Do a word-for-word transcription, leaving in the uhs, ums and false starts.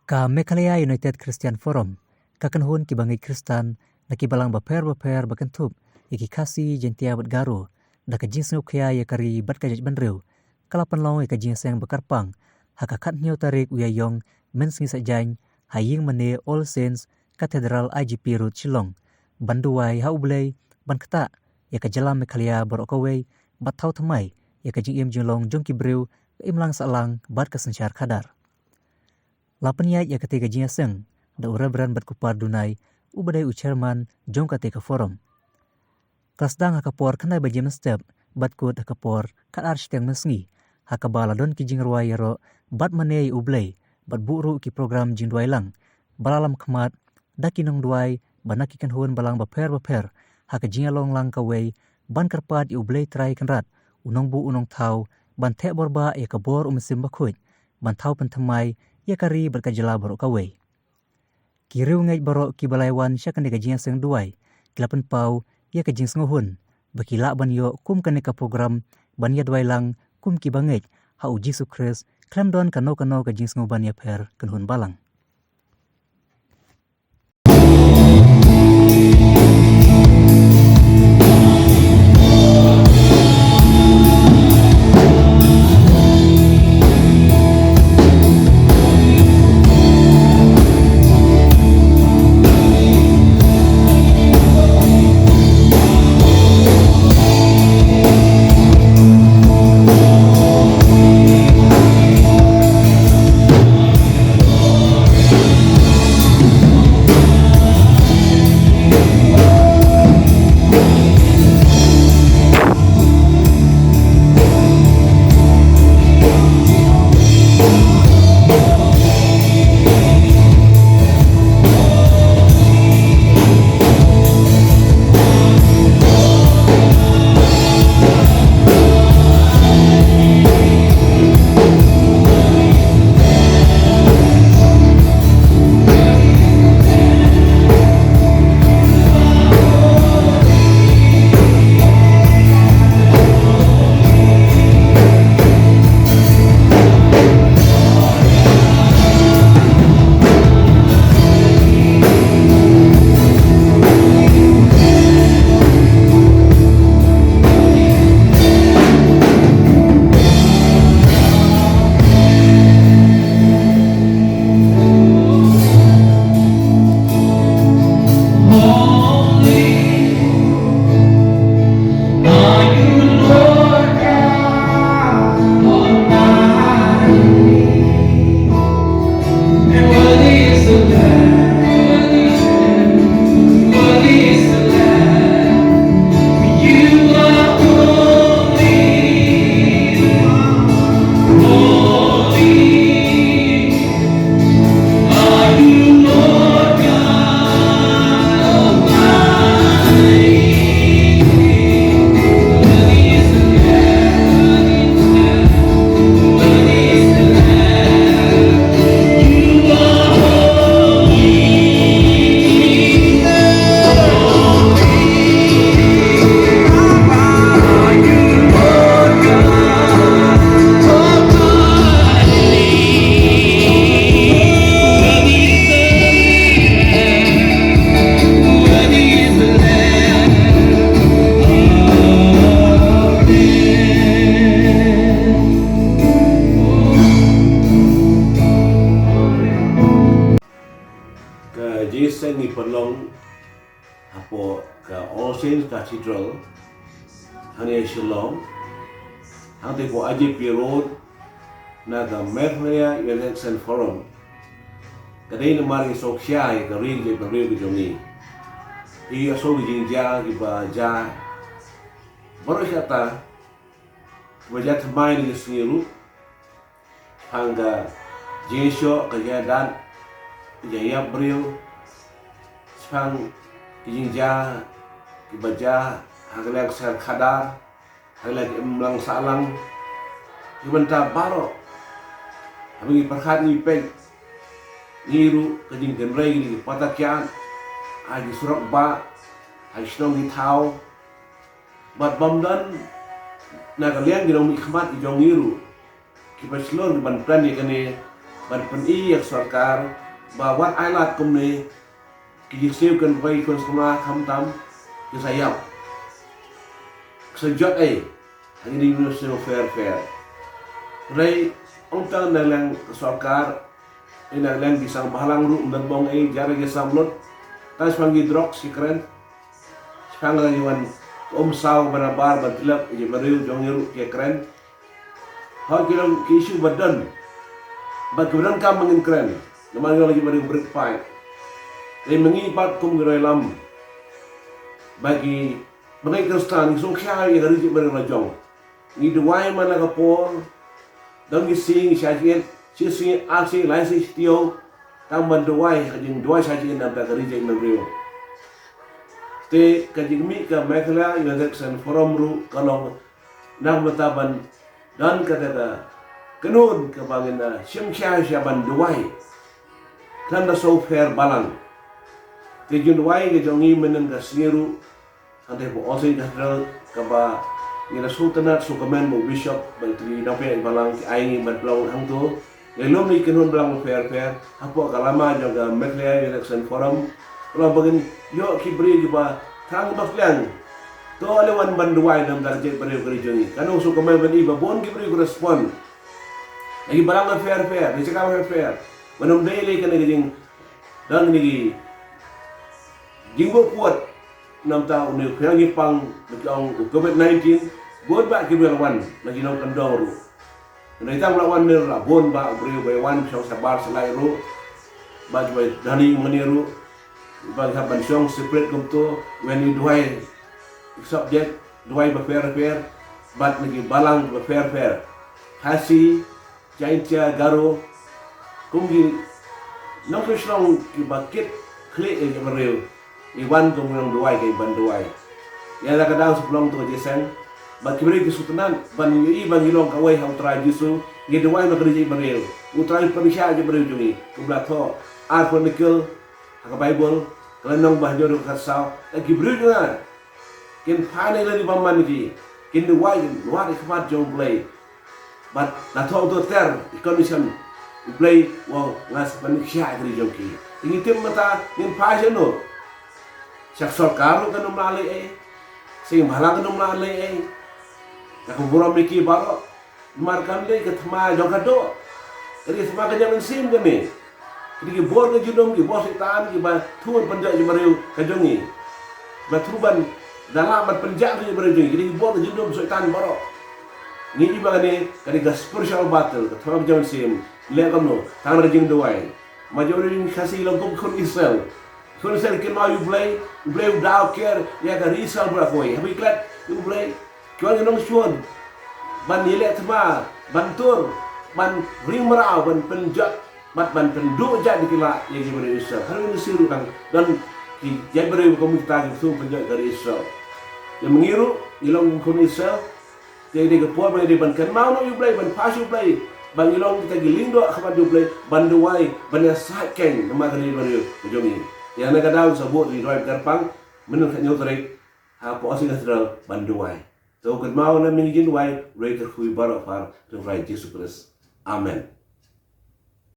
Ka Meghalaya United Christian Forum, ka kynhun ki bangeit Khristan na ki balang bapher bapher ba kynthup ïa ki Khasi, Jaintia bad Garo, da ka jingsngewkhia ïa ka ri bad ka jaitbynriew, ka la pynlong ïa ka jingïaseng ba kyrpang ha ka khathynñiew tarik u Ïaïong, Mynsngi Saitjaiñ, ha ïing mane All Saints Cathedral, I G P Road, Shillong, ban duwai ha U Blei, ban ktah ïa ka jylla Meghalaya baroh kawei, bad thaw thymmai ïa ka jingim jinglong jong ki briew, ka imlang sahlang bad ka synshar khadar. La pynïaid ïa katei ka jingïaseng da u Reverend Batkuppar Dunai, uba dei u Chairman jong katei ka forum. Ka la sdang ha ka por khyndai baje mynstep, bad kut ha ka por khatar shiteng mynsngi, ha kaba la don ki jingrwai ïaroh bad mane ïa U Blei, bad buh ruh ki program jingduwai lang ba la lam khmat da ki nongduwai ba na ki kynhun balang bapher bapher, ha ka jingïalong lang kawei ban kyrpad ïa U Blei Trai Kynrad, U Nongbuh U Nongthaw, ban theh bor bah ïa ka bor U Mynsiem Bakhuid, ban thaw pynthymmai ïa ka ri bad ka jylla baroh kawei. Ki riewngeit baroh kiba la ïawan sha kane ka jingïaseng duwai, ki la pynpaw ïa ka jingsngewhun ba ki lah ban ïoh kum kane ka program ban ïaduwai lang kum ki bangeit ha U Jisu Khrist, khlem don kano kano ka jingsngew ban ïapher kynhun balang. Ka jingïaseng ngi pynlong hapoh ka All Saints Cathedral, hangne Shillong, hangtei hapoh I G P Road, na ka Meghalaya United Christian Forum. Ka dei namar ngi sngewkhia ïa ka ri, ka jaitbynriew ka jong ngi. Ïa shuh ki jingjia kiba jia baroh shi katta, kiba jia thymmai ïa ka sngi ruh. Shaphang ka jingshoh ka jingïadat, ka jingïap briew, shaphang ki jingjia kiba jia ha ka liang ka synshar khadar, ha ka liang ka imlang sahlang, ki bynta baroh. Haba ngi pyrkhat ngi peit, ngi ruh ka jingkynrei kine ki pata kiad ha ki surok bah, ha ki shnong ki thaw, bad bym don na ka liang ki nongmihkhmat ki jong ngi ruh kiba shlur ban plan ïa kane, ban pyni ïa ka sorkar ba wat ai lad kumne, ki jingsniew kan roi khun samla khamtam ki sa ïap, ki sa jot ei ha kine ki sniew fair fair. Hynrei ong tang na liang ka sorkar, na liang ki sang bhalang ruh ym don bong ei, jar ki sam lut. Tang shaphang ki drugs ki kren, shaphang la ki wan ka um saw barabar ban tlep ïa ki briew jong ngi ruh ki kren. Hoi ki long ki issue ba don bad ki ba donkam ba ngin kren. Namar ngi long ki briew brit paid. Dei ma ngi pat kum ki roi lam ba ki bangeit Khristan ngi sngewkhia ïa ka ri jait bynriew la jong. Ngi duwai man la ka por, don ki sngi ngi shah jied, shi sngi, ar sngi, lai sngi shi taïew, tang ban duwai, ka jingduwai shah jied na bynta ka ri jait bynriew. Te ka jingmih ka Meghalaya United Christian Forum ruh ka long na ka bynta ban don kata ka kynhun kaba ngin, ah, shim khia sha ban duwai. Khlem da sngewpher balang. Te jingduwai ka jong ngi mynnin ka sngi ruh, hangtei hapoh All Saints Cathedral kaba ngi la sngewtynnat sngewkmen bad u Bishop bad ki nongpynïaid balang ki ai ngi ban pynlong hangto. Ngi lum ïa ki kynhun balang bapher bapher hapoh ka lama jong ka Meghalaya United Christian Forum. Ka long ba ngin ïoh ki briew kiba thrang kiba kliang. To ale wan ban duwai na bynta ka jaitbynriew ka ri jong ngi. Kano sngewkmen ban i ba bun ki briew ki respond na ki balang bapher bapher, na ki jaka bapher bapher. Ban ym dei lei kane ka jing, don kine ki jingbuh puot na bynta une u khñiang jingpang ba ki ong u Covid nineteen, bun bah ki briew la wan na ki nongkyndong ruh. Hynrei tang ba la wan ne ruh la bun bah u briew ba wan shong shabar sha light ruh, bad kiba dani mane ruh, ba ki hap ban shong separate kumto, wan ïa duwai subject, duwai bapher bapher bad na ki balang bapher bapher. Khasi, Jaiñtia, Garo, kum ki nongshong shnong kiba kit khlieh ïa ki briew, ngi wan kum ki nongduwai, ki ban duwai. Ïa la ka daw sa pynlong to ka jingïaseng bad ki briew ki sngewtynnat ban ïohi ba ngi long kawei ha u Trai Jisu. Ngi duwai na ka ri jait bynriew, u Trai u pynkhiah ïa ki briew jong ngi. Kumba la thoh ha Chronicle, ha ka Baibl, ka lynnong ba hynñiew, dkhot khatsaw, la ki briew jong nga kin phai na ki lynti bymman ki, kin duwai, kin wad ïa ka khmat jong U Blei. Bad la thoh to ter ïa ka condition, U Blei u ong, nga sa pynkhiah ïa ka ri jong ki. Te ngi tip mynta ngin phai shano? Sha ka sorkar ruh kan ym lah leh ei, sha ki balang kan ym lah leh ei, da ka burom ïa ki baroh. Namar kam dei ka thma jong ka doh. Ka dei ka thma ka jingmynsiem kane. Ki dei ki bor ka jingdum, ki bor Soitan, kiba thur pynjot ïa ki briew ka jong ngi. Ba thur ban da lah ban pynjot ïa ki briew jong ngi. Ki dei ki bor ka jingdum Soitan baroh. Ngi ïohi ba kane ka dei ka spiritual battle, ka thma ka jingmynsiem. Leh kumno? Tang da ka jingduwai. Ma jong ngi Khasi long kum khun Israel. Khun Israel kin ma ïa U Blei, U Blei u daw ker ïa ka ri Israel baroh kawei. Haba ki klet ïa U Blei, ki wan ki nongshun ban ïaleh thma, ban tur, ban ring mraw, ban pynjot bad ban pynduh jait ba ki lah ïa ki briew Israel. Haduh mynta ruh tang don ki jait briew kum kita ki thung pynjot ka ri Israel. Ïa ma ngi ruh ngi long khun Israel. Te dei ka por ba ngi dei ban kynmaw noh ïa U Blei, ban phai sha U Blei, ba ngi long kita ki lyngdoh ha khmat U Blei, ban duwai, ban ïasaid keiñ namar ka ri bynriew ka jong ngi. Ïa kane ka daw sa buh ïa ki duwai ba kyrpang mynnin ka hynñiew tarik hapoh All Saints Cathedral ban duwai. To kynmaw na mynta ngin duwai, ruh kyrkhu baroh ha ka kyrteng U Trai Jisu Khrist. Amen.